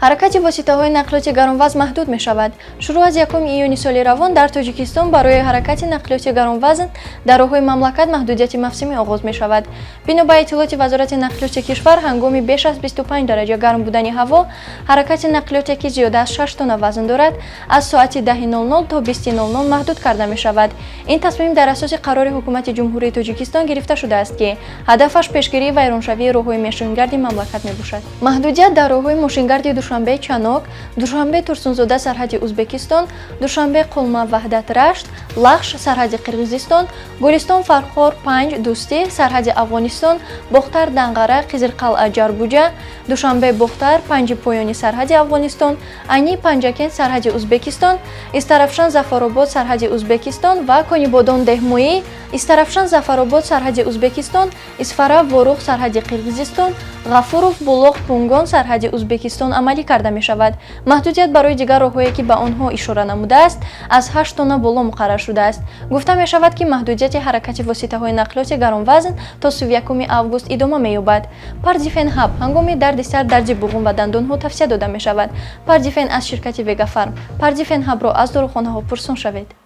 Ҳаракати воситаҳои нақлиёти гаронвазн маҳдуд мешавад. Шурӯъ аз 1 июни соли равон дар Тоҷикистон барои ҳаракати нақлиёти гаронвазн дар роҳҳои мамлакат маҳдудияти мавсимӣ оғоз мешавад. Бино ба иттилооти Вазорати нақлиёти кишвар, ҳангоми беш аз 25 дараҷа гарм будани ҳаво ҳаракати нақлиёте, ки зиёда аз 6 тонна вазн дорад, аз соати 10:00 то 20:00 маҳдуд карда мешавад. Ин тасмим дар асоси қарори Ҳукумати Ҷумҳурии Тоҷикистон гирифта шудааст, ки ҳадафаш пешгирии вайроншавии роҳҳои мошингарди мамлакат мебошад. Маҳдудият дар роҳҳои мошингарди Душанбе Чанок, Душанбе Турсунзода сарҳади Узбекистон, Душанбе Қулма Ваҳдат Рашт, Лахш сарҳади Қирғизистон, Гулистон Фархор Панҷ Дӯстӣ сарҳади Афғонистон, Бохтар Данғара Қизилқалъа Ҷарбуҷа, Душанбе Бохтар Панҷи поёни сарҳади Афғонистон, Айни Панҷакент сарҳади Узбекистон, Истаравшан Зафаробод сарҳади Узбекистон ва Конибодом Деҳмоӣ, Истаравшан Зафаробод сарҳади Узбекистон, Исфара Ворух сарҳади Қирғизистон, Ғафуров Булоқ Пунгон сарҳади Узбекистон амалӣ карда мешавад. Маҳдудият барои дигар роҳҳое, ки ба онҳо ишора намудааст, аз 8 тонна боло муқаррар шудааст. Гуфта мешавад, ки маҳдудияти ҳаракати воситаҳои нақлиёти гаронвазн то 31 август идома меёбад. Пардифен Ҳаб ҳангоми дарди сар, дарди буғум ва дандонҳо тавсия дода мешавад. Пардифен аз ширкати Вегафарм. Пардифен Ҳабро аз дорухонаҳо пурсон шавед.